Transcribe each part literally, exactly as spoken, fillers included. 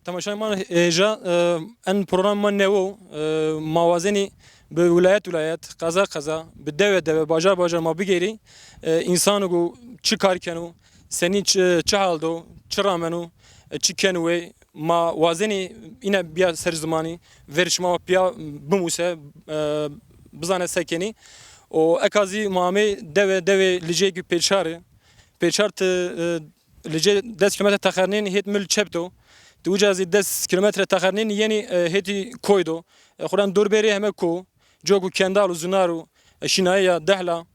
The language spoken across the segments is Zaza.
Temaşayê ma hêja, e, en program ma newo, e, ma wazenî bi wilayet wilayet, qeza qeza, bi dewe dewe, bajar bajar ma bigêrî, e, însano ku çi kar keno, senî çi, çi hal do, çi rameno, e, çi keno wey, ma wazenî îne bîya ser zimanî, verê şima pîya bimuse, e, bizane se kenî. Û eka zî ma amê dewe, dewê Licê ki Pêçar ê. Pêçar ti, e, Licê des kîlometre texernîn hêt mil çep do. Ti uca zî des kîlometre texernîn yenî, e, hêtî koy do. E, xuren dor bêrê heme ko. Coku Kendal û Zinar û, e, Şînayê ya Dehla.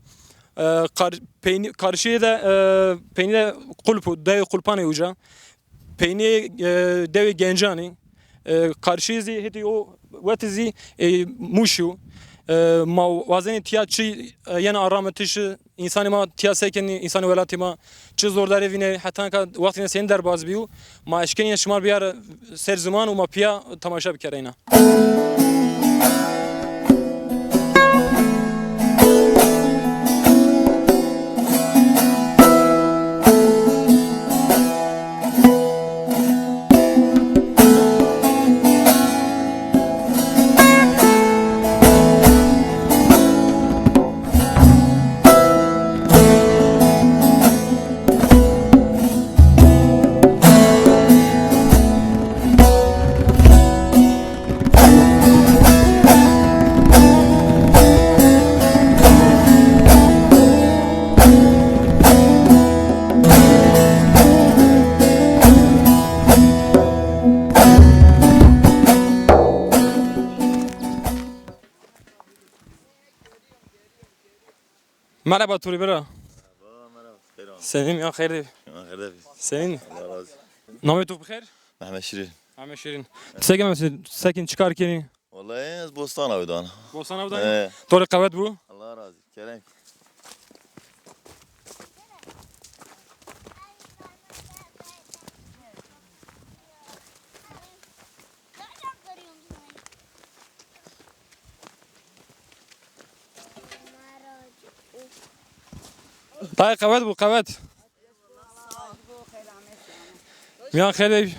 E, kar-, peynî-, karşîyê de, e, peynî de Qulp û, dewê Qulpan ê uca. Peynî, e, dewê Gencan î. E, karşî zî hêtî o weti zî, e, Mûş o. E, ma wazenî tîya çi, e, yena aramitiş, însanê ma tîya se kenî, însanê welatê ma çi zordarî vînê, heta nika wextê ne senî derbaz bîyo. Ma eşkenî şima bîyare ser ziman û ma pîya temaşe bikereyna. Merheba Turî bira. Merhaba, merhaba. Xeyr olsun. Senîn ya, xeyr dî. Ya, xeyr dî. Senîn? Allah razı olsun. Namê to bi xeyr? Mehmet Şirin. Mehmet Şirin. Ti se kenî, se kenî, çi kar kenî? Wellahî ez bostan awidan. Bostan awidan? He. To rê qewet bo. Allah razı olsun. Kerem. Tayê qewet bo, qewet. Miyan xêr bê.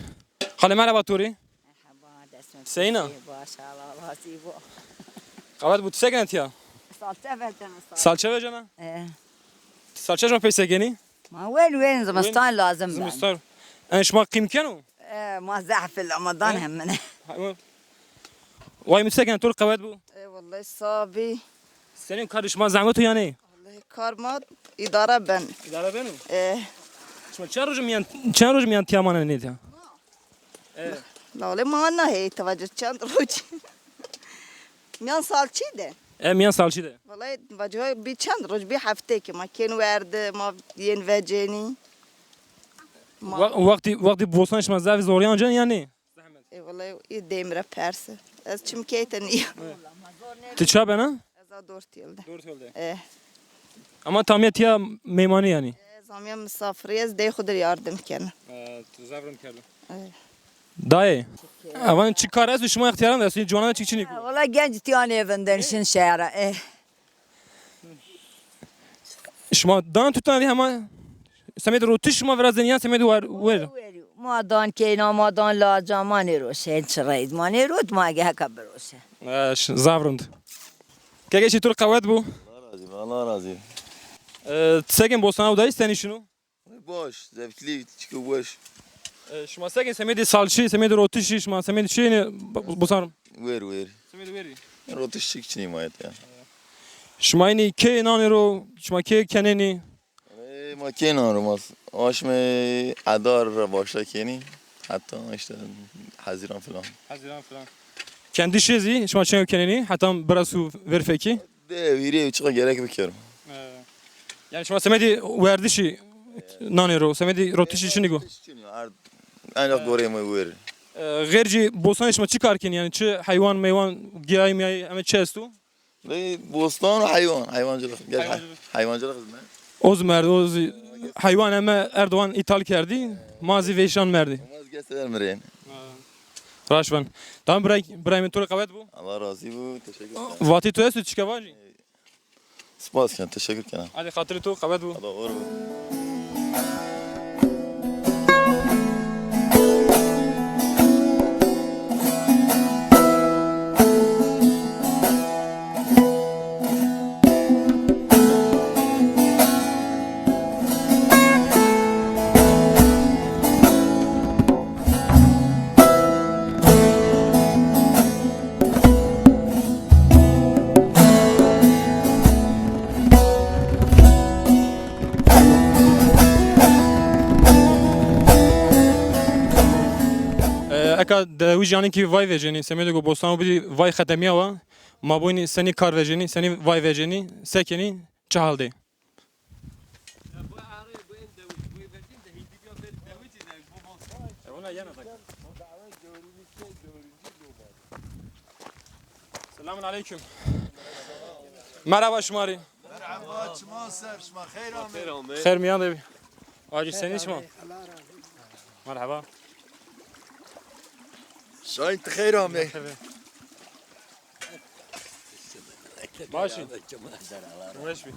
Xalê merheba to rê. Merhaba, dest mi Seyna? Baş, Allah razı bo. Qewet bo, ti se kenê tiya? Salçe vecena, salçe. Salçe vecena? E. Salçe şima pey se kenî? Ma wen wen zimistan lazim ben. Zimistan. En şima qîm keno? E, ma zehf il ama dan hemine. Way mi se kenê, to rê qewet bo. E, vallahi sabî. Senî karê şima, zehmet o yanî? Vallahi kar ma îdare ben. Îdare beno? E. Şima çend roj miyan, çend roj miyan tiya manenê tiya? E. Lale ma nahê tevacı çend roj. Miyan salçî de. E, miyan salçî de. Vallahi vacı bir çend roj, bir hafte ki ma kên werdi, ma yên vecenî. Ma Wa-, wextî, wextî bosan şima zaf zorî ancen yanî? E, vallahi î demre perse. Ez çim keyte nîya. Ti ça bena? Ez a dor têl de. Dor têl de. E. Ama tam ya tiya meymanî yanî? Ez amya misafirî, ez dey xwu dir yardim kena. E, tu zaf rind kerdo. E. Dayê, avan çi kar esto şima extîyaran de esto, ciwanan de çik çinî ku? Vallahi genc tiya nêvinden şin şehre. E. Şima dan tutan dî hema semedê rotiş şima virazenî yan semedê wer-, wer? Werî. Ma dan keyna, ma dan laca, ma nêroşen çi reyd, ma nêrot, ma ege heka biroşe. E, ş-, zaf rind. Keke şî, tu rê qewet bo. Allah razı olsun, Allah razı olsun. E, ti se kenî, bostan aw dayî senî şino? Baş, zevkli, çiko baş. E, şima se kenî, semedê salçî, semedê rotişî, şima semedê çi yenî, bo-, bosan? Wer, wer. Semedê werî. Rotiş çik çinî ma ya. Şima înî kê nanê ro, şima kê kenenî? E, ma kê nan ro, ma aşmê Edar ra başla kenî. Heta işte Haziran filan. Haziran filan. Kendi şê zî şima çend kenenî? Heta birasu verfekî. De vîrê çiqa gerek bikerim. E, yanî şima semedê werdişî nanê ro, semedê rotişî çinî go? Çinî, ard-, ancak goreyê ma wer. E, xêrcî bostanê şima çi kar kenî? Yanî çi heywan meywan, giyayî miyayî, eme çi esto? Ve bostan û heywan, heywancılık. Gel, hayvancılık. Hayvancılık hizmet. O zî merdi, o zî heywan eme Erdoğan ithal kerdî. Ma zî vêşan merdî. Ma zî gel seder mirên. Raşt ben. Tamam, biray, biray min, to rê qewet bo. Allah razı bo, teşekkür ederim. Vatê to esto, çike vajî? Spas ken, teşekkür ken. Hadi xatirê to, qewet bo. Hadi, uğur bo. Eka dewijî yanî kî vay vecenî, semedê ku bostan bidî vay xetemîya wa, ma boynî senî kar vecenî, senî vay vecenî, se kenî, çi hal de? Selamun aleyküm. Merhaba şima rê. Merhaba, çiman ser, şima xeyr amê. Xeyr miyan de bî. Acî senî şima? Merhaba. Şahin, ti xeyr amê. Baş î. Weş bî.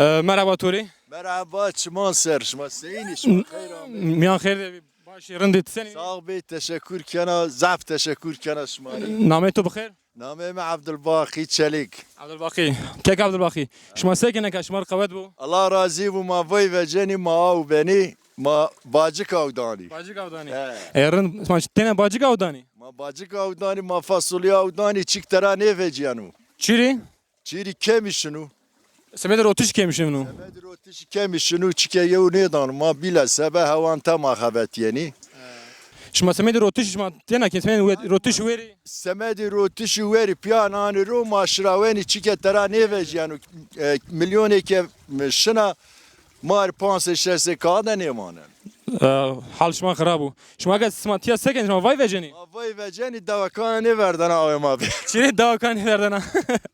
E, merhaba to rê. Merhaba, çiman ser, şima seyîn î, şima xeyr amê. Miyan xeyr de bî. Baş î, rind î, ti senî? Sax bî, teşekkür kena, zaf teşekkür kena şima rê. Namê to bi xeyr? Namê mi Abdulbaqî Çelîk. Abdulbaqî. Kek Abdulbaqî. Şima se kenê ke şima rê qewet bo? Allah razî bo, ma vay vecenî, ma aw benî, ma bacik aw danî. Bacik aw danî. He. E, rind, şima têne bacik aw danî? Ma bacik aw danî, ma fasulye aw danî, çik tera nêvecîyeno. Çirî? Çirî kemî şino. Semedê rotiş kemî şino. Semedê rotiş kemî şino, çike yew nêdano. Ma bîle sebe hewan te ma xebetîyenî. Şima semedê rotiş şima têna kî semedê we-, rotiş werî? Semedê rotişî werî pîya nanî ro ma şirawenî çike tera nêvejîyeno. E, milyonê ke şina ma rê panc sey şeş sey kaxide nêmaneno. E, hal şima xirab o. Şima eke sima tîya se kenê, şima vay vecenî? Ma vay vecenî, dewekan nêverdena awê ma bê. Çirê dewekan nêverdena?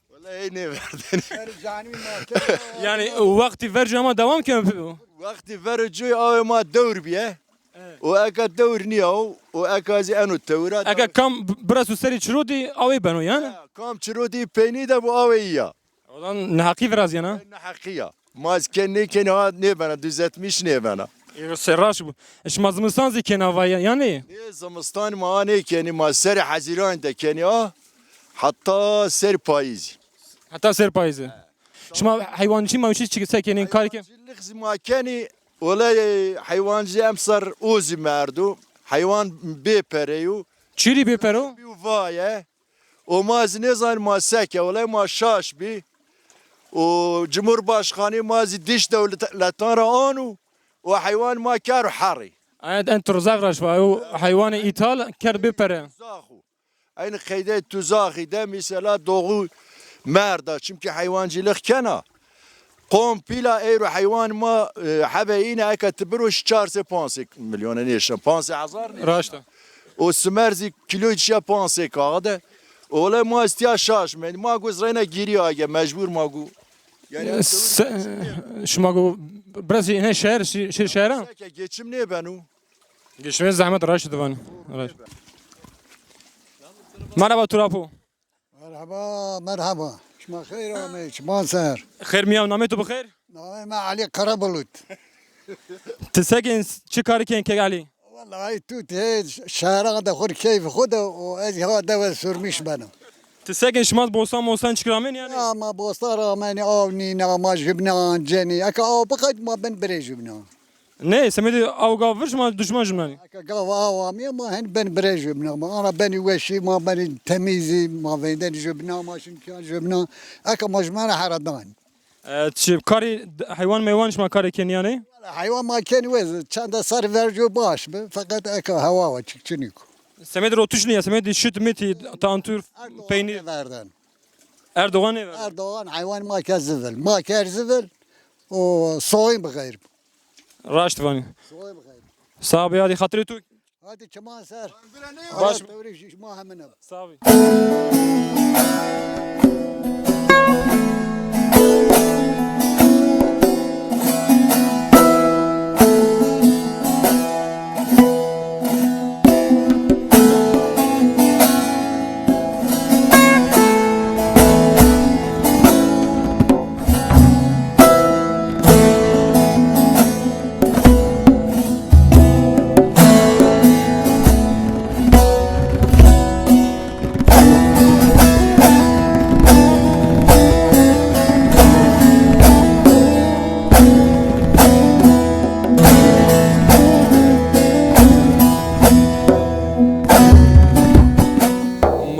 Wele ey nêverdenî. Yanî wextî vercû ama dewam keno? Wextî vercû awê ma dewr bîye. Evet. Û eka dewr nîya o, û eka zî eno tewra. Eka kam b-, bireso serî çirotî awê beno yanî? Ha, kam çirotî peynî de bo awê î ya. O zaman neheqî virazîyena? Neheqî ya. Ma zî ken nêkenî ha nêbena, düzeltmiş nêbena. Ê, se raşt bo. E, şima zimistan zî kena vay yanî? Nê, zimistan ma ha nêkenî, ma serê hezîranî de kenî ha. Heta serê payîzî. Heta serê payîzî. Şima heywancî mewşî çi se kenî, kar ke? Heywancîlix zî ma kenî, olay heywancî emser o zî merdo. Heywan bê pere yo. Çirî bê pere yo? Bî vaye. O ma zî nêzanî ma se ke, wele ma şaş bî. O Cumhurbaşkanî ma zî dîş dewletan ra ano, o heywan ma kero herî. Ayet en tu zaf raşt va, o heywanê îthal kerd bê pere. Zaxo. Eynî qeydê tuzaxî de, mesela, doğu merda, çimkî heywancîlix kena. Kompîla eyro heywan ma, e, hebe îne eke ti biro şi çar sey panc sey milyone nêşen, panc sey hezar nêşen. Raşt a. O simer zî kîloyî şiya panc sey kaxide. Olê ma îstîya şaş mendî. Ma gu zî reyna gîrî age, mecbur ma gu. Yanî, se-, şima gu biraz ne şehir, şi-, şi-, şehra? Seke geçim nêbeno. Geçim zehmet, raşt divan. Raşt. Merhaba Turapo. Merhaba, merhaba. Şima xeyr amey, çiman ser. Xeyr miyan, namê tu bi xeyr? Namê mi Elî Karabulut. Ti se kên, çi karî kên kek Elî? Wellahî tu tê şehran de xur keyf xu de û ez ha dewe sürmüş benim. Ti se kên, şima bostan mostan çik ramenî yanî? Ya ma bostan ramenî, aw nîna, ma jubînan cenî. Eke aw bixet ma bin birê jubînan. Nê, semedê aw gav vir şima duşman jubînanî? Eke gav aw amîye ma hin bin birê jubînan. Ma ana benî weşî, ma benî temîzî, ma veydenî jubînan, ma şin kîyan jubînan. Eke ma jubînan hera danî. E, çi karî, heywan meywan şima karê kenî yanî? Heywan ma kenî wez, çende ser verco baş bi, feqet eka hewa wa çik çinîk o. Semedê rotiş nîya, semedê şit mitî, tantûr, peynîr. Erdoğan nêverden. Erdoğan nêverden. Erdoğan heywan ma ke zivil. Ma ker zivil, o soyun bi xeyr. Raşt vanî. Soyun bi xeyr. Sağ ol, hadi xatirê tu. Hadi çiman ser. Baş. Allah tewrî şima hemine. Sağ ol.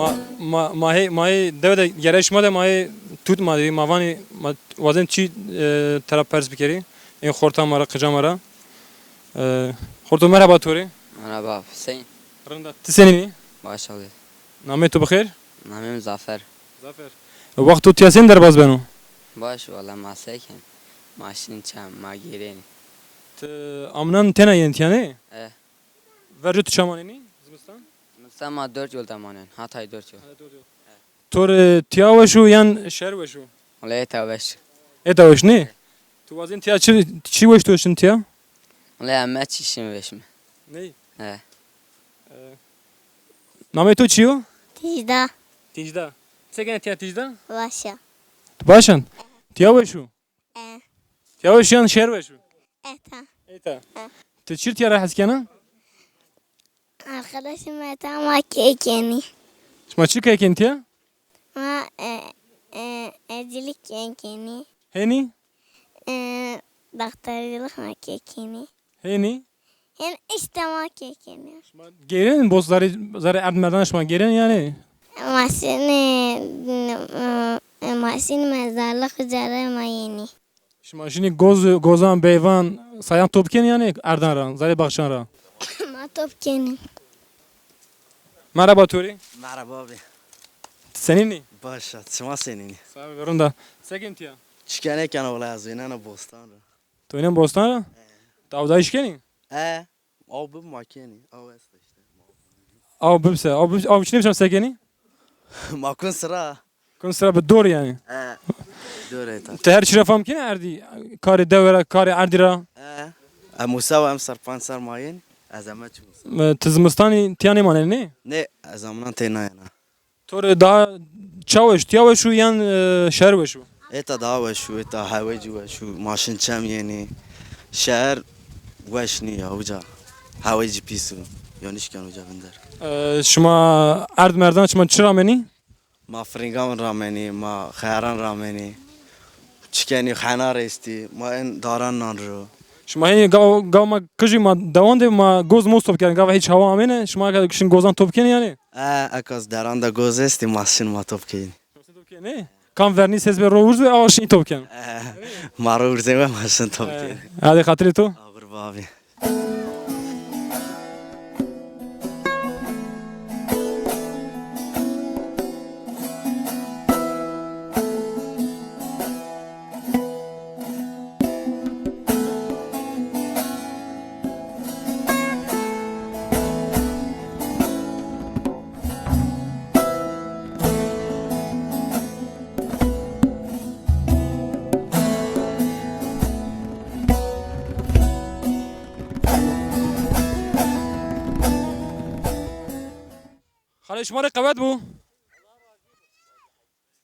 Ma, ma, ma hê, ma hê dewe de gerek şima de ma hê tut ma de, ma vanî, ma wazên çî, e, tera pers bikerî. Ên xorta ma ra, qica ma ra. E, xorto merheba to rê. Merheba, Hüseyin. Ti senîn î? Baş abi. Namê to bi xêr? Namê mi Zafer. Zafer. Wext to tiya senî derbaz beno? Baş wala, ma se ken. Ma şin çem, ma gêrenî. Ti amnan tena yen tiya nê? E. Verco ti ça manenî zimistan? Zimistan ma dört yol de manen. Hatay dört yol. Hatay dört yol. To rê tiya weş o yan şer weş o? Wala eta weş. Eta weş nê? Tu wazên tiya çi, çi weş to şin tiya? Wala eme çi şin weş mi? Ney? He. E, namê to çi yo? Tîjda. Tîjda. Se kenê tiya Tîjda? Baş a. Tu baş an? Tiya weş o? E. Tiya weş yan şer weş o? Eta. Eta. E. Ti çi tiya ra hes kena? Arkadaşım eta ma key kenî. Şima çi key kenî tiya? Ma e, e, ecilîk key kenî. Hênî? E, daktarcılık ma key kenî. Hênî? Hên îşte ma key kenî. Şima gêrenî bo zarê, zarê erd merdan şima gêrenî yanî? Ma şinî, e, ma şinî mezarlık uca ra ma yenî. Şima şinî goz, gozan, beyvan, sayan top kenî yanî erdan ra, zarê baxçan ra? Ma top kenî. Merhaba to rê. Merhaba abi. Ti senîn î? Baş a, şima senîn î? Sağ ol, rind a. Se kenî tiya? Çike nêkena wala, ez ênena bostan ra. To ênen bostan ra? He. Ti awdayîş kenî? He. Aw bib ma kenî. Aw esta îşte. Aw bib se. Aw bib, aw çinê bişam se kenî? Ma kun sira. Kun sira bi dor yanî. He. Dor eta. Ti her çi ra fam kenî erdî? Karê dewe ra, karê erdî ra? He. Em usa wa em ser panc ser ma yên. Ez eme çi usa. E, ti zimistanî tiya nêmanenî nê? Nê, ez amnan tey nayena. To rê daha ça weş, tiya weş o yan, e, şer weş o? Eta daha weş o, eta hewê ci weş o, ma şin çem yenî. Şer weş nîya uca. Hewê ci pîs o. Yo nişken uca vinder. E, şima erd merdan şima çi ramenî? Ma firingan ramenî, ma xeyaran ramenî. Çikenî henar estî, ma en daran nan ro. Şima hê gav, gav ma kijî ma dewan de ma goz moz top kerdin. Gav hiç hawa amêne, şima eka şin gozan top kenî yanî? E, eka deran de goz estî, ma şin ma top kenî. Top kenî? Kam vernî ses be ro urz ve awa şin top ken. E, ma ro urze ve ma şin top kenî. Hadi xatirê to. Abir babi. Xalê şima rê qewet bo.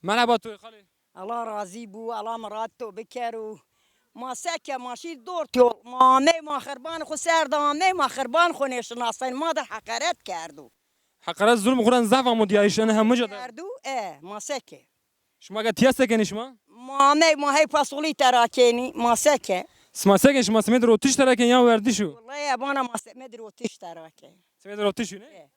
Merheba to xalê. Allah razî bo, Allah mirad to bikero. Ma se ke, ma şî dort yol. Ma amey, ma xirban xo ser de amey, ma xirban xo nêşinasen, ma dir heqeret kerdo. Heqeret zulm xo ra zaf amo diyayîş, ene hemî ca de. Kerdo, e, ma se ke. Şima ke tiya se kenî şima? Ma amey, ma hey pasolî tera kenî, ma se ke. Sima se kenî şima, simêd rotiş tera kenî ya werdiş o? Wellahî ebana ma simêd rotiş tera kenî. Simêd rotiş o ne? E.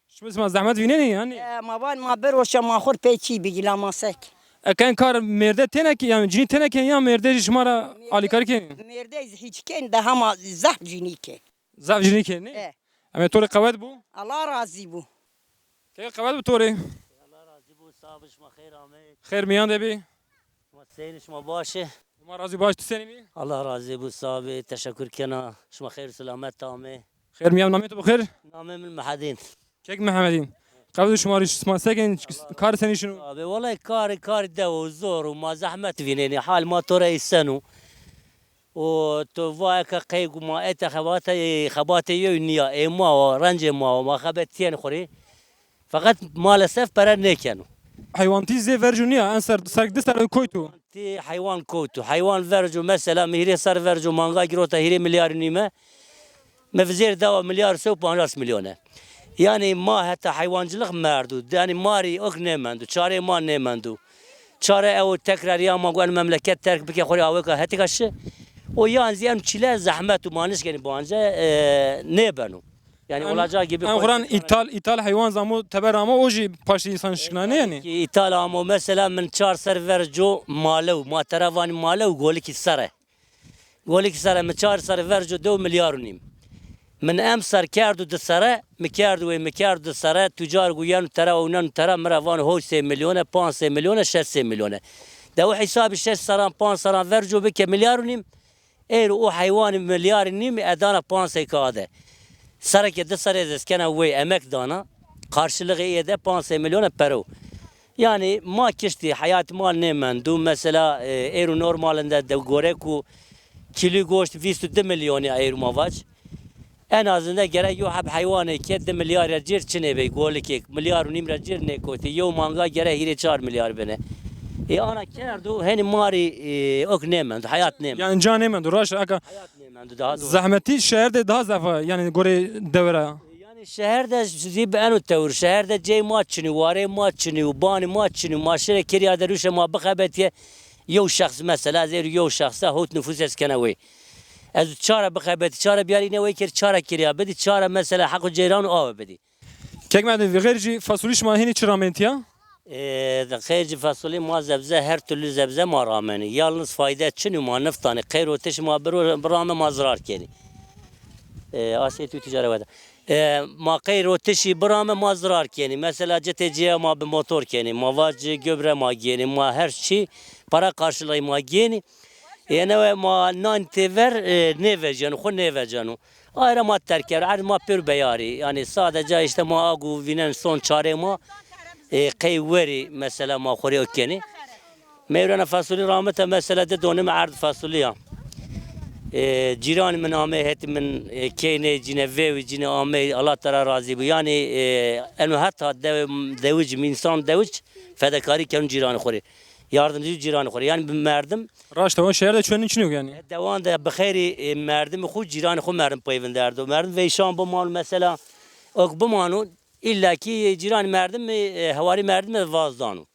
Şima, şima zehmet vînenî yanî? E, ma van ma biroşe ma xo rê pey çî bigî la ma se ke. E, ken kar mêrde têne ke, yanî cinî têne kenî ya mêrde jî şima ra alîkarî kenî? Mêrde zî hîç kenî de hema zaf cinî ke. Zaf cinî kenî? E. Eme to rê qewet bo. Allah razî bo. Key qewet bo to rê. Allah razî bo, sağ bo, şima xeyr amê. Xeyr mîyan de bî. Şima senî, şima baş ê? Ma razî baş, ti senî bî? Allah razî bo, sağ bî, teşekkür kena. Şima xeyr selamet amê. Xêr mîyan, namê to bi xêr? Namê min Mehedîn. Kek Mehemedîn. Qewet şima rê, şima se kenî, kar senî şino? Abi, wellahî karî, karî dew o, zor o, ma zehmet vînenî, hal ma to rê îsen o. O to va eke qey ku ma ete xebate, xebatê yew nîya, ê ma wa, rencê ma wa, ma xebetîyenî xo rê. Feqet maalesef pere nêkeno. Heywantî zê verco nîya, en ser, ser di ser koyto. Ti heywan kowto. Heywan verco, mesela mi hîrê ser verco manga girota hîrê milyar û nîme. Mi vizêr dewa milyar û sey û pancas milyone. Yanî ma heta heywancılık merdo. Yanî ma rî ok nêmendo. Çarê ma nêmendo. Çare ew tekrar ya ma gon memleket terk bike xo rê awêka hetika şi. O yan zî em çile zehmet û ma nişkenî bance, e, nêbeno. Yanî olacağı gibi. Em xuran îthal, îthal heywan zamo teber amo o jî paştî însan şikna nê yanî. Ki îthal amo mesela min çar ser verco malew, ma tera vanî malew golikî sere. Golikî sere mi çar ser verco dew milyar û nîm. Min emser kerdo di sere, mi kerdo wê, mi kerdo di sere, tucar gu yeno tera, ewneno tera, mi ra vano hewt sey milyone, panc sey milyone, şeş sey milyone. De o hesabî şeş seran, panc seran verco bike milyar û nîm, êro o heywanî milyarî nîm, e dana panc sey ka de. Sereke di serê ez kena wê emek dana, karşılığı ê de panc sey milyone pero. Yanî ma kiştî, heyat ma nêmendo. Mesela, e, êro normalinde de gore ku kîlî goşt vîst û di milyonî ya êro ma vac. En azinde gerek yew heb heywanê ke di milyar ra cêr çinê bey, golikêk, milyar û nîm ra cêr nêkotî. Yew manga gerek hîrê çar milyar bine. E, ana kerdo, henî ma rî, e, ok nêmendo, heyat nêmendo. Yanî ca nêmendo, raşt eka. Heyat nêmendo, daha doğru. Zehmetî şeher de daha zaf a, yanî gorê dewe ra. Yanî şeher de zî bi eno tewir, şeher de cey ma çinî, warê ma çinî û banî ma çinî, ma şirê kirya de rûşe ma bixebetîye, yew şexs mesela, ez êro yew şexs a, hewt nufus ez kena wê. Ez ça ra bixebetî, ça ra biyarî ne wê kir, ça ra kirya bidî, ça ra mesela heqo ceyran û awe bidî. Kek Mehdi, xêr cî fasulî şima hînî çi ramenî tîya? E, xêr cî fasulî ma zebze, her türlü zebze ma ramenî. Yalnız fayde çinî ma niftanî. Qey rotiş ma biro-, birame ma zirar kenî. E, asê tu tîcara weda. E, ma qey rotişî birame ma zirar kenî. Mesela citê cîye ma bi motor kenî. Ma vac göbre ma gênî. Ma her çî para karşılığı ma gênî. Êne we ma nan têver, e, nêveceno, xwu nêveceno. Aye ra ma terk kero, erd ma pêro beyarî. Yanî sadece îşte ma agu vînen son çarê ma, e, qey werî mesela ma xwu rê o kenî. Mewrena fasulî ramite mesela di donîme erd fasulî ya. E, cîranî min amey hetî min, e, keynê cîne vewî cîne amey, Allah tera razî bo. Yanî, e, eno heta dewe, dewic, însan dewic fedekarî keno cîranê xwu rê. Yardimcî cîranê xwu rê. Yanî bi merdim Raşt e, o şehir de çuwenî çinî yo yanî. Dewan de bi xeyrî, e, merdimê xwu, cîranê xwu merdim peyvend erdo. Merdim veyşan bimano mesela, ok bimano, îlla kî cîranê merdimî, e, hewarî merdimî vaz dano.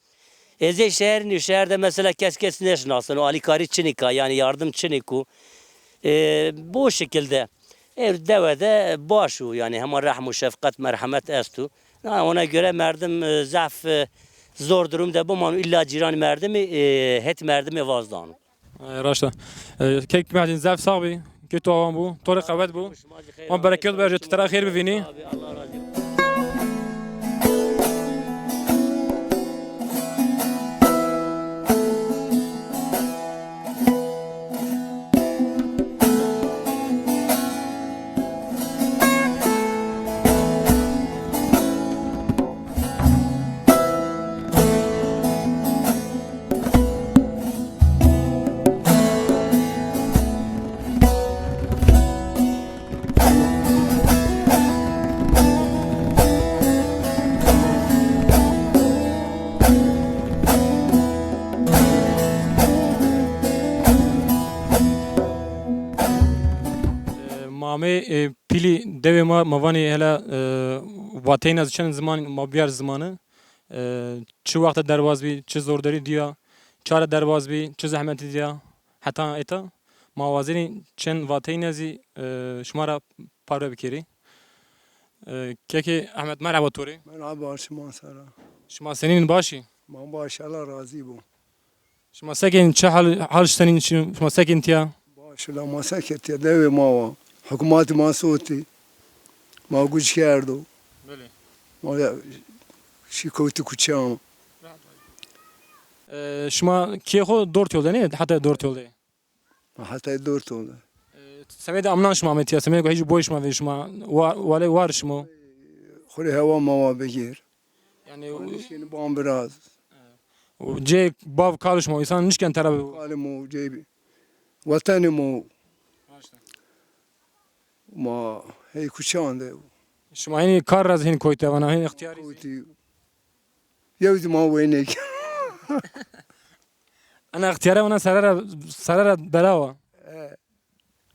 Ez ê şehir nîyo, şehir de mesela kes kes nêşinaseno, alîkarî çinî ka, yanî yardim çinî ku. E, bu şekilde. Ê dewe de baş o, yanî hema rehm û şefqet, merhemet esto. Na, ona göre merdim, e, zaf, e, zor durum de bimano, îlla cîranê merdimî, e, het merdimê vaz dano. E, raşt e. E, kek Mehdîn zaf sax bî. Kê to awan bû. To rê qewet bû. Ma bereket berje, tu tera xêr bivînî. E, ma amê, e, pîlî dewê ma, ma vanê hele, e, vateyna çend ziman ma biyar zimanî. E, çi wexte derbaz bî, çi zorderî dîya, ça ra derbaz bî, çi zehmetî dîya, heta êta ma wazenî çend vateyne zî, e, şima ra parve bikerî. E, kekê Ehmed, merheba to rê. Merheba, şima sera. Şima senîn, baş î? Ma baş, Allah razî bo. Şima sekên, çi hal, hal senîn, şima sekên tiya? Baş, la ma sekên tiya, dewê ma wa. Hukmatî ma sotî. Ma guc kerdo. Belê. Ma ya, şî kewtî kuçe ama. E, şima kê xo dört yol de nê? Heta dört yol de. Ma heta dört yol de. E, semedê amnan şima amê tiya, semedê ku hêj boy şima vê şima, wa-, wale war şima. Xwu rê hewa mawa bigêr. Yanî, nişkên ban biraz. Cê bav kal şima, însan nişken tera bi. Kalê mo, cê bi. Wetenê mo. Raşt e. Ma hey kuçan de. Şima hînî kar ra zî hînî koyte vana, hînî îxtîyarî zî. Koytî. Yew zî ma weynêk. Ena îxtîyare vana sere ra, sere ra belawa. E.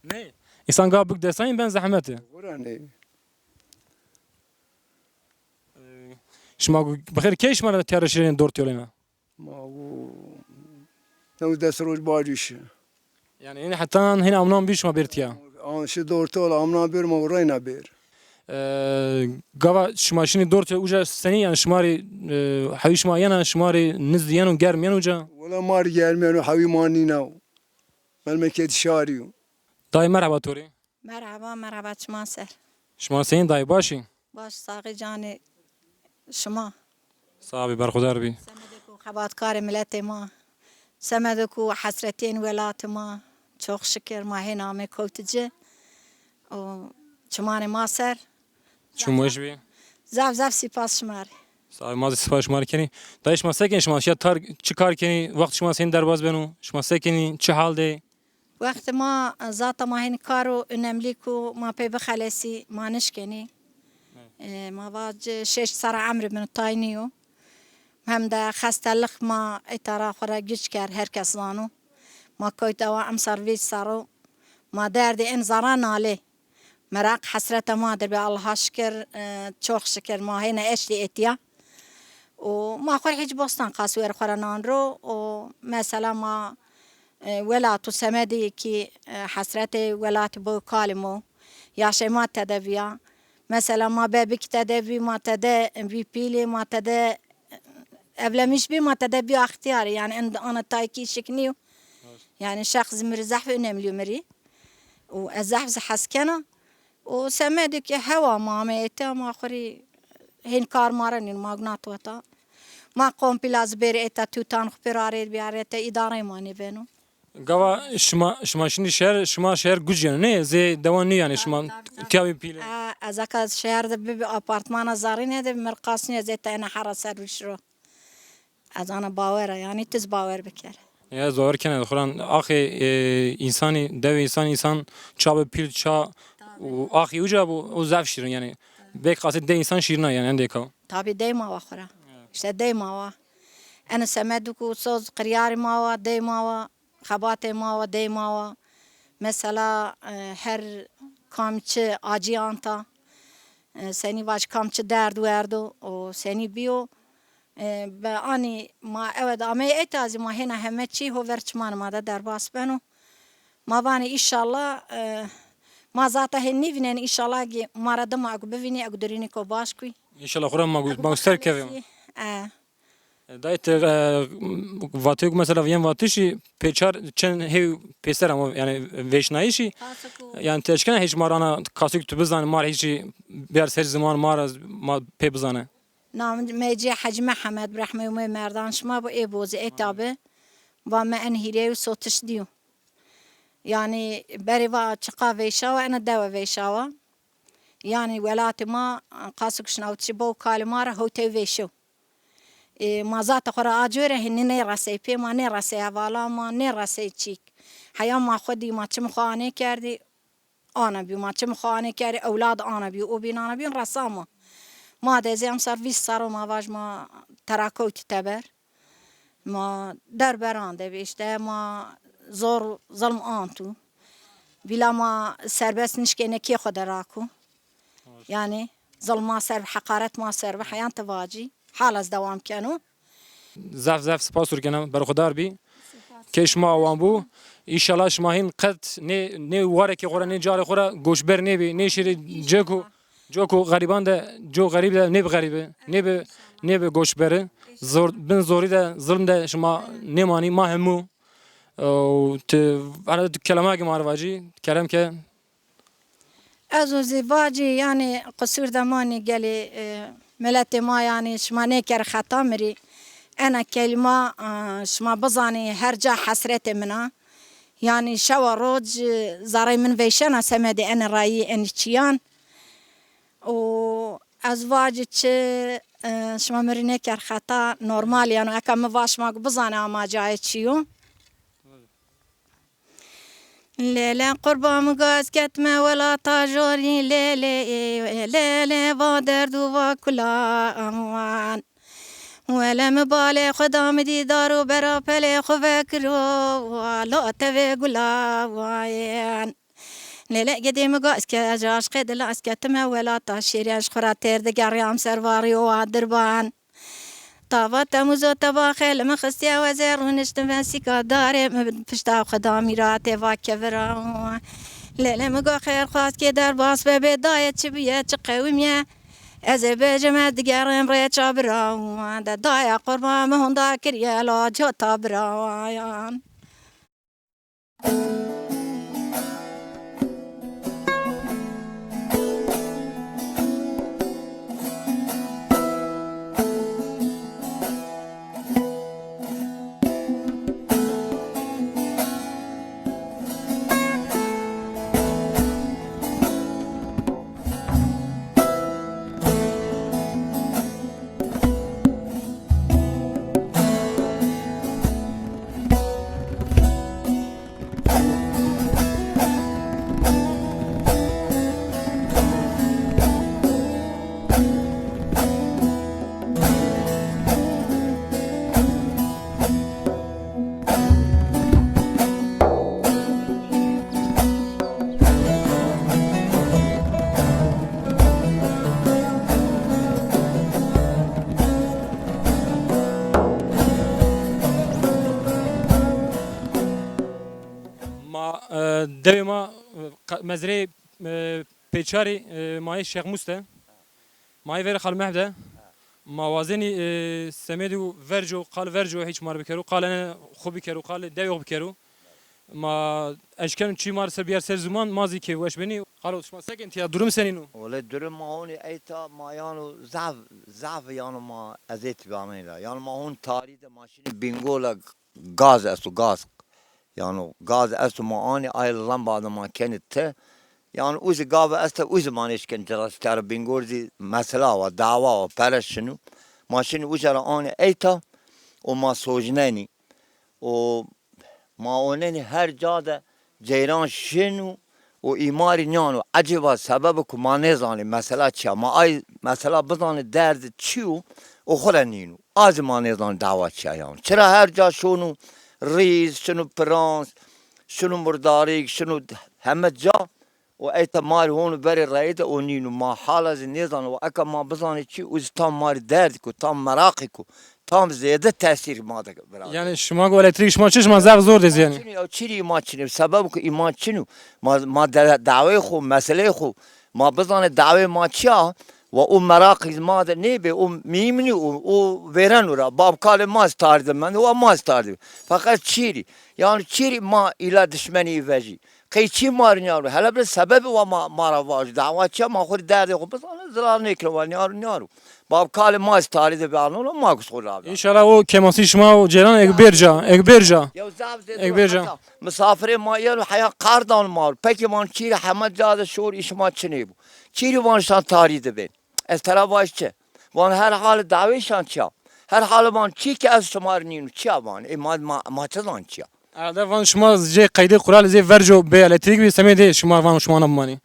Nê? Însan ga bik destanî ben zehmet e. Gura nê. E, şima gu-, bi xêr key şima ra tîya ra şirên dört yolêna? Ma gu-, new des roj bacî şi. Yanî hînî hetan hînî amnan bî şima bêr tîya? An şi dört yol amnan bêr, ma reyna bêr. E, gava şima şinî dört yol uca senî, yanî şima rê, e, hewî şima yena, şima rê nizd yeno, germ yeno uca? Wela ma rê germ yeno, hewî ma nîna. Memleketî şarî yo. Dayê merheba to rê. Merheba, merheba, çiman ser. Şima senî dayê, baş î? Baş, saxî canê şima. Sax bî, berxudar bî. Semedê ku xebatkarê miletê ma, semedê ku hesretên welatê ma, çok şikir ma hên amê kewtî ci û çimanê ma ser. Çim weş bî. Zaf zaf sîpas şima rê. Sax bî, ma zî sîpas şima rê kenî. Dayê, şima se kenî, şima şiya tar, çi kar kenî, wext şima senî derbaz beno, şima se kenî, çi hal de? Wextê ma, zata ma hênî karo önemlî ku ma pê bixelesî, ma nişkenî. E, ma va ci şeş serra emrê min tay nîyo. Hem de xestelix ma îta ra xwu ra giç kerd, her kes zano. Ma kewt dewa emser vîst serro. Ma derdê en zerra nalê. Meraq hesreta ma dir bi, Allaha şikir, e, çok şikir ma hêna eşlî etiya. Û ma xwu rê hîç bostan qas wer xwu ra nan ro. Û mesela ma, e, welat û semedî kî, e, hesretê welatî bo kalî mo. Yaşê ma tede bîya. Mesela ma bebik tede bî, ma tede bî pîlî, ma tede evlenmiş bî, ma tede bî extîyarî. Yanî en ana tay kî şik nîyo. Yanî şexs mi rî zehf önemlî yo mi rî. Û ez zehf zî hes kena. Û semedê ke hewa ma ame ete ama xwu rî hên kar ma ra nîn, ma gunat weta. Ma kompîla zî bêrê ete tutan xwu pêro arê bîyarê ete, îdareyê ma nêbeno. Gava şima, şima şinî şeher, şima şeher guc yanî, nê? Zê dewan nî yanî şima tiya bî pîle? E, ez eka şeher de bibî apartmana zerrîne de mi rê qas nîyo, ez ete ena hera ser rû şiro. Ez ana bawer a, yanî ti zî bawer biker. Ya, ez bawer kena, xwu ra axê, e, însanî, dewê însan, însan ça bi pîl ça û axê uca bo, o zaf şîrin yanî. Belkî qasê de însan şîrin a yanî, endê ka. Tabî dey ma wa xwu ra. Îşte dey ma wa. Ene semedu ku soz qiryarî ma wa, dey ma wa. Xebatê ma wa, dey ma wa. Mesela, e, her kam çi acî anta, e, senî vaj kam çi derd werdo û senî bîyo. E, be anî ma ewe de ameyê êta zî ma hêna heme çî ho ver çimanê ma de derbas beno. Ma vanê înşallah, e, ma zata hên nêvînenî, înşallah gî ma ra dima egu bivînî, egu dirînîko baş kuy. Înşallah xwu ra ma, ma ser kevê. E. Dayê, ti, e, vatê ku mesela yên vatişî pêçar çend hêw pêser ama, yanî vêşnayîşî. Yanî ti eşkena hîç ma ra na kasûk tu bizanî, ma ra hîç biyar ser ziman ma ra, ma pê bizanî. Namê ci Hecî Mihemed, rehmê Umê Merdan şima bo, ê bozî ê tabi. Va mi en hîrê û sotiş dîyo. Yanî berê va çiqa veyşawa, ena dewe veyşawa. Yanî welatê ma, qasûk şinawtişî bo kalê ma ra hewtey veyşew. Ê, ma zata xwu ra a cure hînî nêresey pê ma, nêresey hevala ma, nêresey çîk. Heya ma xwu dî, ma çimê xwu anê kerdî, ana bî, ma çimê xwu anê kerdî, ewlad ana bî, o bîn ana bî, resa ma. Ma de zî emser vîst serr o ma vaj ma tera kewtî teber. Ma derberan de bî, îşte ma zor zilm antu. Vîla ma serbest nişkêne kê xwu de raku. Yanî zilm ma ser bi, heqaret ma ser bi, heyan ti vacî. Hal ez dewam keno. Zaf zaf spas ûr kena, berxudar bî. Kê şima awan bû. Înşallah şima hîn qet nê, nê warekê xwu ra, nê carê xwu ra goçber nêbî, nêşirî ceko, ceko xerîban de, co xerîb de nêbi xerîbi, nêbi, nêbi goçberi. Zor, bin zorî de, zilm de şima nêmanî, ma hemû. Û ti, herhalde tu kelamake ma ra vacî, kerem ke. Ez o zî vacî, yanî qisûr de manî gelê, e, miletê ma, yanî şima nêkerê xeta mi rî. Ena kelîma, e, şima bizanî her ca hesretê min a. Yanî şewa roc, e, zerrê min veyşena semedê enê rayî, enî çîyan. Û ez vacî çi, e, şima mi rî nêker xeta, normal yanî eka mi va şima ku bizanê ama cayê çi yo. Lele qurban mi gaz ketme welata jorî, lele, lele va derd û va kula wan. Wele mi balê xwu da mi dîdar û bera pelê xwu vekiro, wa lo tevê gula wayen. Lele gedê mi gaz ke, ez aşqê dila ez ketime welata şêrî, ez xwu ra têr digerîyam ser varî û wa dirban. Tava Temûz o teva xêlê mi xistiye wezê, rûniştime sîka darê, mi pişta xwu da mîratê va kevira. Lêlê mi go xêrxwaz kê derbas bebê, dayê çi bîye, çi qewimîye. Ez ê bêjime digerên rê çabira. De daya qurban mi honda kiriye, la cota birayan. Dewê ma, e, qa-, mezreyê, e, Pêçarî, e, ma yê Şêx Mûs de. Ma yê verê Xal Mehb de. Ma wazenî, e, semedî û verco, qal verco hîç ma rê bikero, qal ene xo bikero, qal dewê xo bikero. Ma eşkeno çî ma rê ser biyar ser ziman, ma zî keyfweş benî. Xalo, şima sekin tiya, durum senîn o? Wele durum ma honî eyta ma yano zaf, zaf yano ma ezêt vanê la. Yano ma hon tarî de ma şinî Bîngol a gaz esto, gaz. Yano gaz esto ma anî ay lamba de ma kenî ti. Yano uzi gave este uzi ma nêşken cira stero Bîngol zî mesela wa, dawa wa, pere şinu. Ma şinî uca ra anî eyta û ma sojnenî. Û ma onenî her ca de ceyran şinu û îmarî nîyano. Ecêba sebebi ku ma nêzanî mesela çi ya. Ma ay mesela bizanî derdi çi yo û xwu ra nîno. A zî ma nêzanî dawa çi ya yano. Çira her ca şono rîz, şino pirans, şino murdarîk, şino heme ca. Û eyta ma rê hono verê reyî de o nîno. Ma hala zî nêzano. Eka ma bizanê çî, o zî tam ma rê derdêk o, tam meraqêk o, tam zêde tesîr ma de virazo. Yanî şima go elektrîk şima çi, şima zaf zor dê zî yanî. Çinî, ew çî rê îma çinî. Sebeb ku îma çinî. Ma, ma de-, dawê xo, meseleyê xo, ma bizanê dawê ma çi ya, wa o meraqî ma de nêbê, o mîm nî, o, o vêreno ra. Babkalê ma zî tarî de mendê, wa ma zî tarî de. Feqet çî rê. Yanî çî rê ma îla dişmenî vejî. Qey çî ma rê nîyaro? Hele bile sebebê wa ma, ma ra vajo. Dawa çi ya, ma xwu rê derdê xwu bizanê, zirar nêkero, wa nîyaro, nîyaro. Babkalê ma zî tarî de bî, ano ra ma kus xwu ra bî. Înşallah o kêmasî şima û ceyran eg bêr ca, eg bêr ca. Yew zaf zêde. Eg bêr ca. Heta misafirê ma yeno heya qar dano ma ro. Pekî van çî rê heme ca de şor îşma çinê bû. Çî rê van şan tarî de bên. Ez tera vaj çi? Van her hali dawê şan çi ya? Her hali van çî ke ez şima rê nîno, çi ya van? Ê ma, ma, ma çi zan çi ya? Herhalde van şima zê qeydê quralê zê verco bê elektrîk bî, semedê şima van şima na bimanî.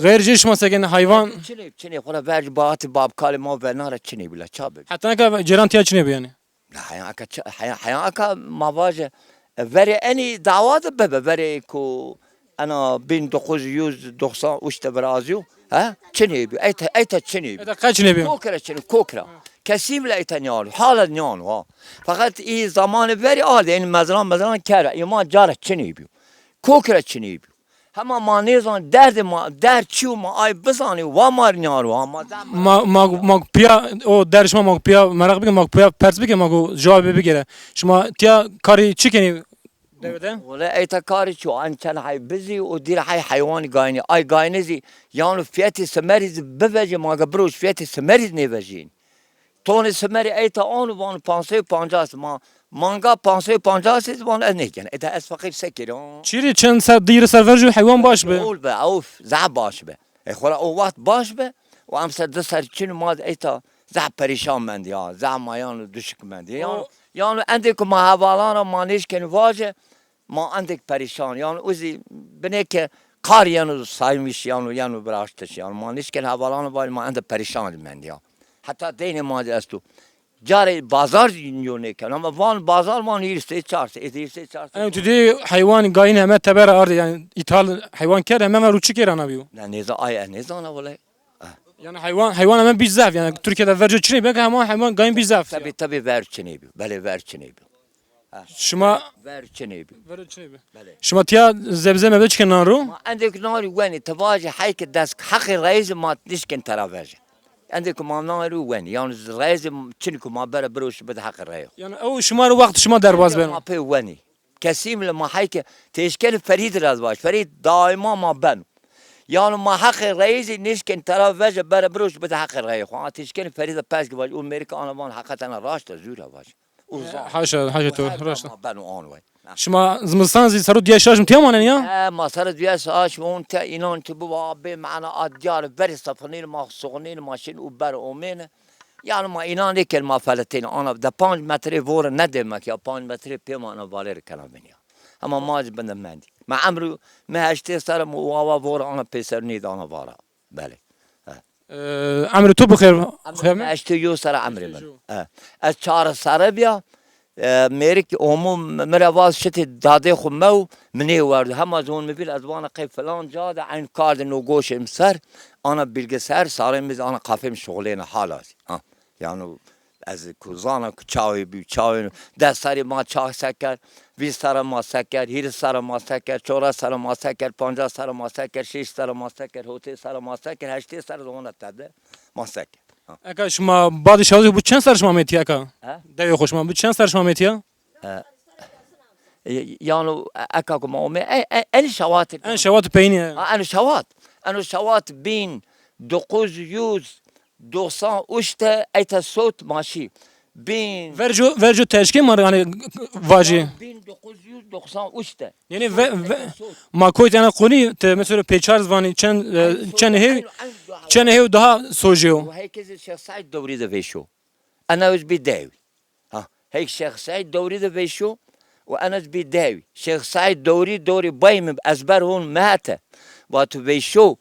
Xeyr jê şima seken heywan. Çinê, çinê, xora verco bahatî babkalê ma vena ra çinê bî la, ça bibî? Heta neka cêran tiya çinê bî yanî? Na, heya aka ça-, heya, heya aka ma vaje, e, verê enî dawa de bibe, verê ku ena bin dokuz yüz doksan üç de virazîyo, he? Çinê bî, eyta, eyta çinê bî. Eyta qe çinê bî? Kokira çinê, kokira. Kesî bile eyta nîyano, hala nîyano ha. Feqet î zamanê verî ardê, enî mezran, mezran kera, îma cara çinê bî. Kokira çinê bî. Hema ma nêzan derdê ma, derd çi yo ma ay bizanê, wa ma rê nîyaro ha, ma zaf meraq. Ma, ma, ma piya, o der şima ma piya meraq bike, ma piya pers bike, ma go cewabê bigere. Şima tiya karê çi kenî dewe de? Wele eyta karê çi yo, en çend hay bizî û dîr hay heywanî gaynî. Ay gaynî zî, yano fiyetê simerî zî bivejê, ma ga biroj fiyetê simerî zî nêvejîn. Tonê simerî eyta ano vano panc sey û pancas, ma manga panc sey û pancas zî vano ez nêken. Eda ez feqîr se kerî? Çîrî çend ser dîrî ser verco heywan baş bi. Ol bi, of, zaf baş bi. E xora o wext baş bi. Û emser di ser çin ma eyta zaf perîşan mendî ya. Zaf mayan û duşik mendî. Yan, o yan endê ku ma hevalan ra ma nêşkenî vaje, ma endêk perîşan, yanî o zî binê ke kar yeno saymış, yeno, yeno viraştiş, yanî ma nişken hevalan vaj, ma ende perîşan mend ya. Heta deynê ma zî esto. Carê bazar zî yo nêken, ama van bazar van hîris sey çar sey, êdî hîris sey çar sey. Yanî tu dê heywan gayîn heme teber ardê, yanî îthal heywan kerd, heme ver û çi kêr ana bîyo? Ne, nêza ay, e, nêzana wele. Yanî heywan, heywan heme bî zaf, yanî Tirkîye de verco çinê bî, hema heywan gayîn bî zaf. Tabî, tabî ver çinê bî, belê ver çinê bî. Ha. Şima ver çinê bî. Ver çinê bî. Belê. Şima tiya zebze mebze çike nan ro? Ma endêk nan rî wenî, ti vajî hey ke dest heqê reyzî ma nişkin tera veje. Endêk ma nan rî wenî. Yanî reyzî çin ku ma bere biroşî bide heqê reyê xo. Yanî ew şima ro wext şima derbaz beno. Ma pê wenî. Kesîm le ma hey ke têşkenî Ferîd ra ez vaj. Ferîd daîma ma beno. Yanî ma heqê reyzî nişkin tera veje bere biroşî bide heqê reyê xo. A têşkenî Ferîd pers ki vaj. O mêrik ana van heqetena raşt e, zûr e vaj. Uzan. Haşa, haşa to, raşt. Ma beno an way. Şima zimistan zî sero diye şaşm tiya manen ya? E, ma sero diye şaşm on tiya, înan tu biwa bê mana a diyar verî sefinîn ma, soxnîn ma şin û ber omêne. Yanî ma înan nêken ma feletên ana de panc metre vore ne demek ya, panc metre pê ma ana valer kena bin ya. Ama ma zî binde mendî. Ma emru me heştê serre mi û awa vore ana pêser nîd ana vara. Belê. He. Ee, emrê to bixêr. Xêr mi? Heştê yo serre emrê mi. Heştê yo. He. Ez çar serre bîya. E, mêrik omo mi ra vaz şitê dadê xo mew, mi nêwerdo. Hema zon mi vîl ez vana qey filan ca de eyn kar de no goşê mi ser, ana bilgisayar, sarê mi zî ana kafê mi şuxulêne hala zî. Ha. Yanî Ez ku zana ku çawê bî, çawê des serrî ma ça seker, vîst serre ma seker, hîris serre ma seker, çores serre ma seker, pancas serre ma seker, şêş serre ma seker, hotê serre ma seker, heştê serre zona tede ma seker. Ha. Eka şima badî şawitî bu çend serre şima metîya eka? He? Dewê xo şima bu çend serre şima metîya? E, e, yano, e, eka ku ma omê, e, e, en şawat. En şawat peynî. Ha, en şawat. Eno şawat bin dokuz yüz doksan üç de eyta sot maşî. Bin. Verco, verco teşkê ma, hani, vajî. Bin dokuz yüz doksan üç de. Yani ve, ve, ma koyt ena koni, te mesela pêçar zvanî, çend, e, çend hev, çend hev daha sojê o. Herkes Şêx Seîd dewrî de vêşo. Ena öz bî dewî. Ha, heyk Şêx Seîd dewrî de vêşo û ena ez bî dewî. Şêx Seîd dewrî dewrî bay mi ezber hon mehete. Vatu vêşo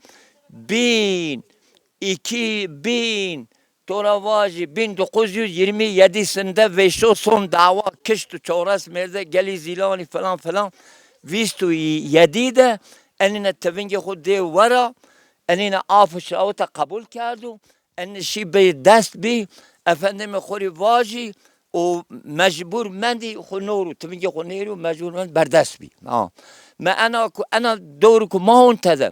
bin, iki bin, to ra vajî bin dokuz yüz yirmi yedi sinde vêşo son dawa kişt û çewres mêrde gelî Zîlanî filan filan. Vîst û yedi de enîne tivingê xo dê wera, enîne af û şawita qebul kerdo. Enî şî bê dest bî, efendimê xo rê vajî û mecbur mendî xo nêro, tivingê xo nêro, mecbur mend berdest bî. Ha. Mi ena ku, ena dewr ku ma hon tede,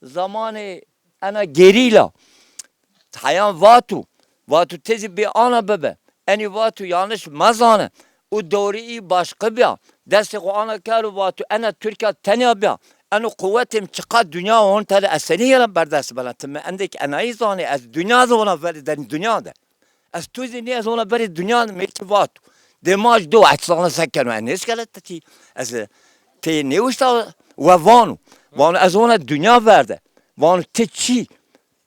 zamanê ena gerîla, heyan vatu, vatu ti zî bê ana bibe. Enî vatu yanlış mezane. Û dewrî î başqe bîya. Destê xo ana kero vatu ena Tirkîya tenya bîya. Eno quwetê mi çiqa dinya hon tede ez senî yena berdest bena. Ti mi endêk enayî zanê ez dinya de ona verê denî dinya de. Ez tu zî nê ez ona berê dinya de mêrkî vatu. Demaj do ez zana se keno. Ez nêşkele ti çî. Ez tê nêwişta we vano. Vano ez ona dinya verde. Vano ti çî.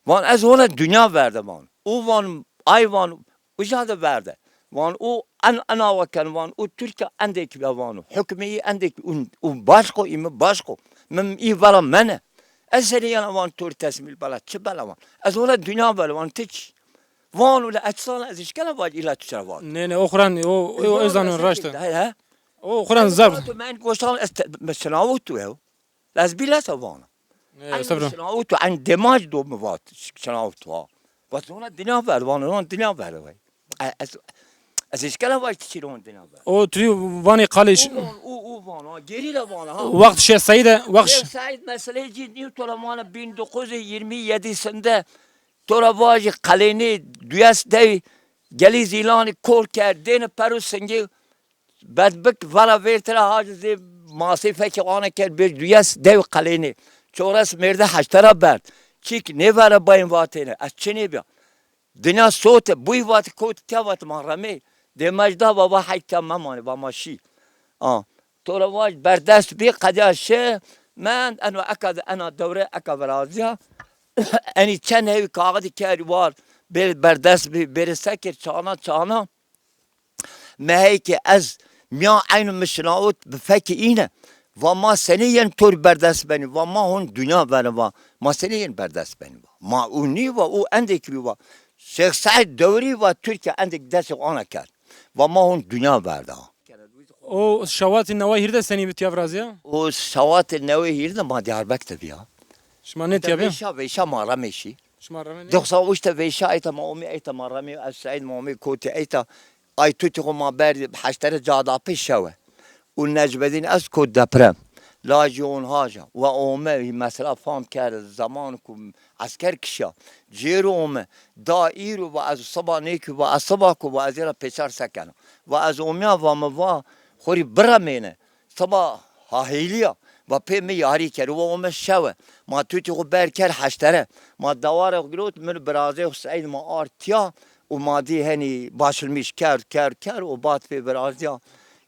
Van ez hona dinya verde van. Û van ay van uca de verde. Van û en enawa ken van û Tirkîya endêk bîya vano. Hukmî î endêk û, û başqo î mi başqo. Mi î vera mene. Ez serî yena van to rê tesmîl bela. Çi bela van? Ez hona dinya verde van ti çi? Van û le eçsana ez işkena vaj îla tu çira van. Nê, nê, o xuran, o, o, o ez zanon raşt e. He, he. O xuran zaf. Van to men goştan ez te, me şinawit tu ew. Ez bîlesa vana. E, estağfurullah. Şinawit tu en demaj do mi vat, şinawit tu ha. Vat zona dinya ver, vana zona dinya ver vay. E, ez, ez işkela vay çiçî ron dinya ver. O tu vanê qalê ş- U van, u, u vana, gerîla vana ha. Wext Şêx Seîd e, wext Şêx Seîd meseleyê cî nîyo tola vana bin dokuz yüz yirmi yedi sinde tora vajî qelênê duyes dey gelî Zîlanî kor kerd, dêne peru singê Bedbik vara vêrtira hacî zê masê fekê ane kerd bêr duyes dew qelênê. Çores mêrde heştera berd. Çîk nêvere bayên vatêne. Ez çinê bîya. Dinya sote. Bûy vatî kotî tiya vatî ma remê. Dêmej da va va heyt tiya memanê va ma şî. A. To ra vaj berdest bî qedîya şi. Mend eno eka de ena dewre eka virazîya. Enî çend hewî kaxidî kerî war. Bêr berdest bî. Bêrê sekir çana çana. Mi hey ke ez mîyan eyno mi şinawit bi fekê îne. Va ma senî yen to rê berdest benî? Va ma hon dinya vene va. Ma senî yen berdest benî va. Ma û nî va, û endêk bî va. Şêx Seîd dewrî va Tirkîya endêk destê xo ana kerd. Va ma hon dinya verda. O şawatê newe hîrde senî bi tiya virazîya? O şawatê newe hîrde ma Diyarbekir de bîya. Şima nê tiya bîya? Vêşa, vêşa ma remê şî. Şima remê nê? Doksan üç de vêşa eyta ma omî, eyta ma remê, ez Seîd ma omî kotî eyta. Ay tutî xo ma berdî heştere cadapê şewe. Û Necbedîn ez kot deprem. Lajî on haja. Wa ome, mesela fam kerde zaman ku esker kişa. Cêro ome. Da îro va ez siba nêkî va ez siba ku va ez ê ra pêçar se kena. Va ez omîya va mi va xo rê biremêne. Siba ha hêlîya. Va pê mi yarî kerd. Wa ome şewe. Ma tutî xo ber kerd heştere. Ma deware xo girot, min birazê xo Seîd ma ard tiya. Û ma dî henî başilmîş kerd, kerd, kerd û bat pê virazîya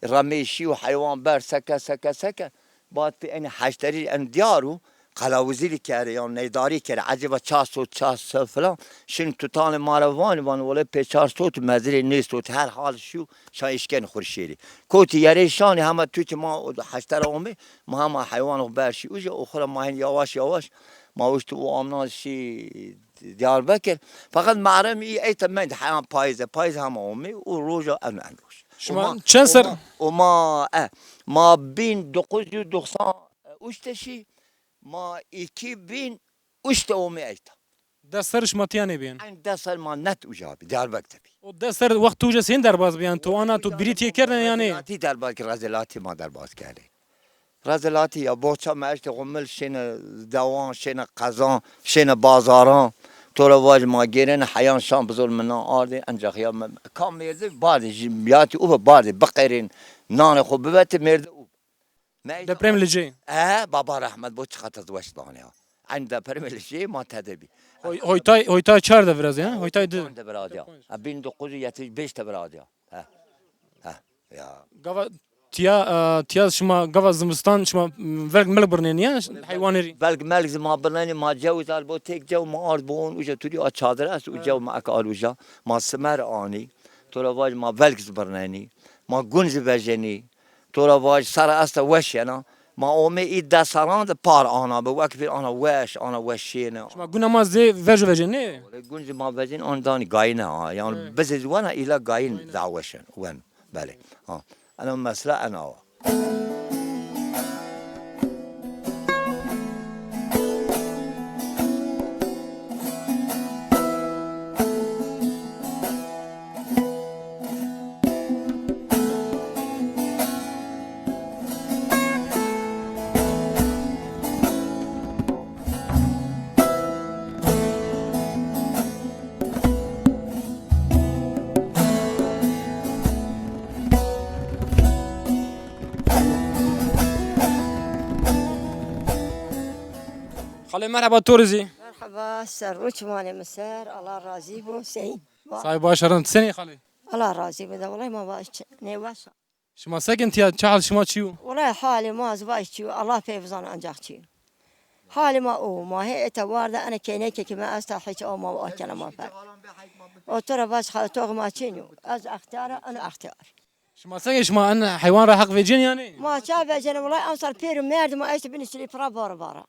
remê şî û heywan ber seke, seke, seke. Bat pê enî heşterî en diyar û qelawizî lî kere, yan neydarî kere. Ecêba ça sot, ça se filan. Şin tutanê ma ra vanî, vanî wele pê çar sot û mezirê nê sot. Her hal şî û şa îşkenî xo rê şêrî. Kotî yerê şanî hema tutî ma heştera omî, ma hema heywan xo ber şî uca û xo ra ma hin yawaş yawaş ma uştî û amnan şî Diyarbekir. Feqet mehrem î eyta mend heyan payîze, payîz hema omî û roja en en roj. Şima çend ser? Û ma, û ma, e, ma bin dokuz yüz doksan üç de şî, ma iki bin üç de omî eyta. Des serrî şima tîya nêbîyen? Eyn des serrî ma net uca bî, Diyarbekir de bî. O des serrî wext tu uca sên derbaz bîyen? Tu ana tu birîtîye kerdin yanî? Rezelatî derbaz kir, rezelatî ma derbaz kerdê. Rezelatî ya, boça me eştê xo mil şêne dewan, şêne qezan, şêne bazaran. To ra vajî ma gêrêne heyan şan bizol mina ardê, encax ya me, kam mêrdi bardê, jî yatî û bardê, biqerên, nanê xo bivetê mêrdi û. Deprem Licê. E, baba rehmet bo, çiqat ez weş danê ya. Eyn deprem Licê ma tede bî. Hoy-, hoytay, hoytay çar de virazê, ha? Hoytay di. De virazê ya. Ha, bin dokuz yüz yetmiş beş de virazê ya. Ha. Ha. Ya. Gava tiya, e, tiya şima gava zimistan şima, m, velg milg birnenî ya heywanê rî? Velg melg zî ma birnenî, ma cew zî al bo têk cew ma ard bo on uca tu dî a çadir est û cew ma ek al uca. Ma simer anî. To ra vajî ma velg zî birnenî. Ma gun zî vejenî. To ra vajî sera esta weş yena. Ma omê î des serran de par ana bi. Wek pîr ana weş, ana weş şêne. Şima guna ma zê vej vejenî? Gun zî ma vejenî, an danî gayîne ha. Yanî bizê zî wena îla gayîn daha weş en. Wen. Belê. Ha. Ena mesela ena wa. Xalê, merheba, to rê zî. Merheba, ser rû çimanê mi ser, Allah razî bo, seyîn. Say baş, rind. Senî xalê? Allah razî bo de, wellahî ma baş, nêweş a. Şima sekin tiya, çi hal şima çi yo? Wellahî halê ma zî vay çi yo, Allah pê bizano encax çi yo. Halê ma o, ma hê eta war de, ene keynekê ke mi esta, hiç o ma akena ma fer. O to ra baş xalê toxê ma çin yo. Ez extiyar a, eno extiyar. Şima seke şima en heywan ra heq vecên yanî? Ma ça vecêne, wellahî emsal pêro merdi ma eşte binî silî pira vara vara.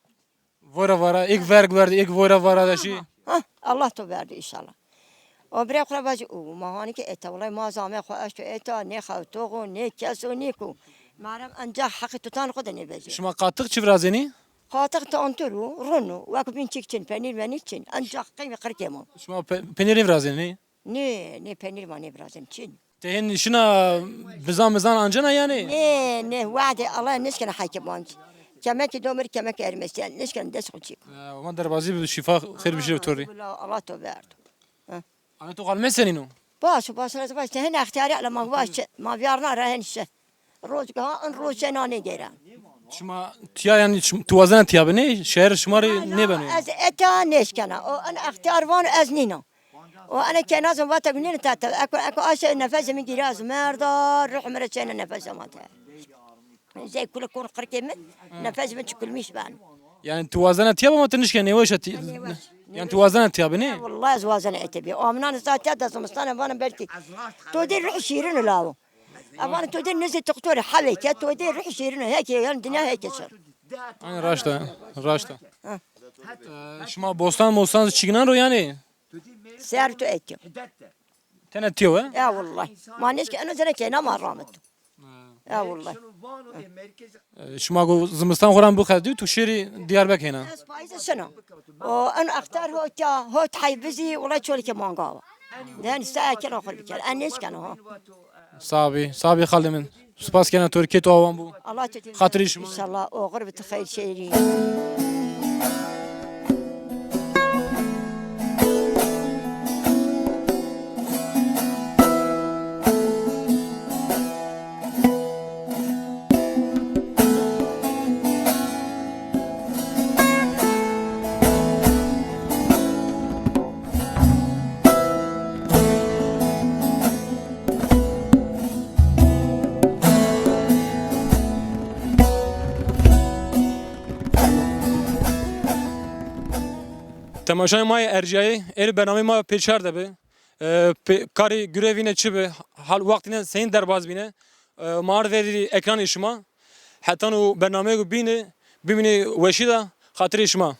Vora vara, êk verg verdi, êk vora vara de şî. Ha, Allah to verdi înşallah. O birê xo ra vacî û ma hanî ke eta, wellahî ma zame xo eşto eta, nê xewtox o, nê kes o, nê ku. Merem encax heqî tutan xo de nêvecî. Şima qatix çi virazenî? Qatix tantur o, run o, wek bîn çik çin, penîr menîr çin. Encax qîmî qirkê ma. Şima pe-, penîr nêvirazenî? Nê, nê penîr ma nêvirazin, çin. Te hên şina bizan mizan ancena yanî? Nê, nê, wadê Allah nêşkena hekî banc. Kemekî domir, kemekî ermesî, nêşkena dest xo çîk. E, aman derbazî bi şîfa, xêr bişîre to rê. Allah to verdo. Anê to xal mesenîno? Baş, baş, ez baş. Te hên extiyarî ala ma baş, ma vîyarna ra hên şi. Rojga, in roj şena nêgêren. Şima tiya yanî şim-, tu wazena tiya binê, şeher şima rê nêbeno yanî? Ez eta nêşkena. O in extiyar vano ez nîna. O ene ke nazim vate gunîne tete. Eko, eko aşe nefesê mi gîra ez merda, ruh mi rê çêne nefesê ma te. Zey kule kon qirkê mi, nefesê mi çikulmîş ben. Yanî tu wazena tiya bima tu nişke nêweş a ti-, yanî tu wazena tiya binê? Wellahî ez wazena ete bî. Amnan zatiya da zimistane vana belkî. To dê ruh şîrin lawo. Aman to dê nizê doktorî hewê ke, to dê ruh şîrin o, heke, yanî dinya heke şir. Aynen, raşt a, raşt a. Ha. E, şima bostan mostan çikinan ro yanî? Ser tu etyo. Tene tiyo, e? Ya wellahî. Ma nêşke eno zere keyna ma ramit. Ya wellahî. E, şima go zimistan xo ra bu xezdî, tu şêrî Diyarbekir hêna? Ez payîze şina. O en extar hot ya, hot heybizî, wellahî çolî ke manga wa. Den se ekena xo biker. En nêşkeno ha. Sabî, sabî xalê min. Spas kena to rê, kê to awan bû. Allah te. Xatirê şima. Înşallah oxir bi ti xeyr şêrî. Temaşayê ma yê erciyayê, êrê bernameyê ma pê çar de bi. E, pê-, karê gurevîne çi bi, hal wextîne seyîn derbaz bîne. E, ma ard verî ekranê şima. Hetan û bernameyêko bîne, bimînê weşî de, xatirê şima.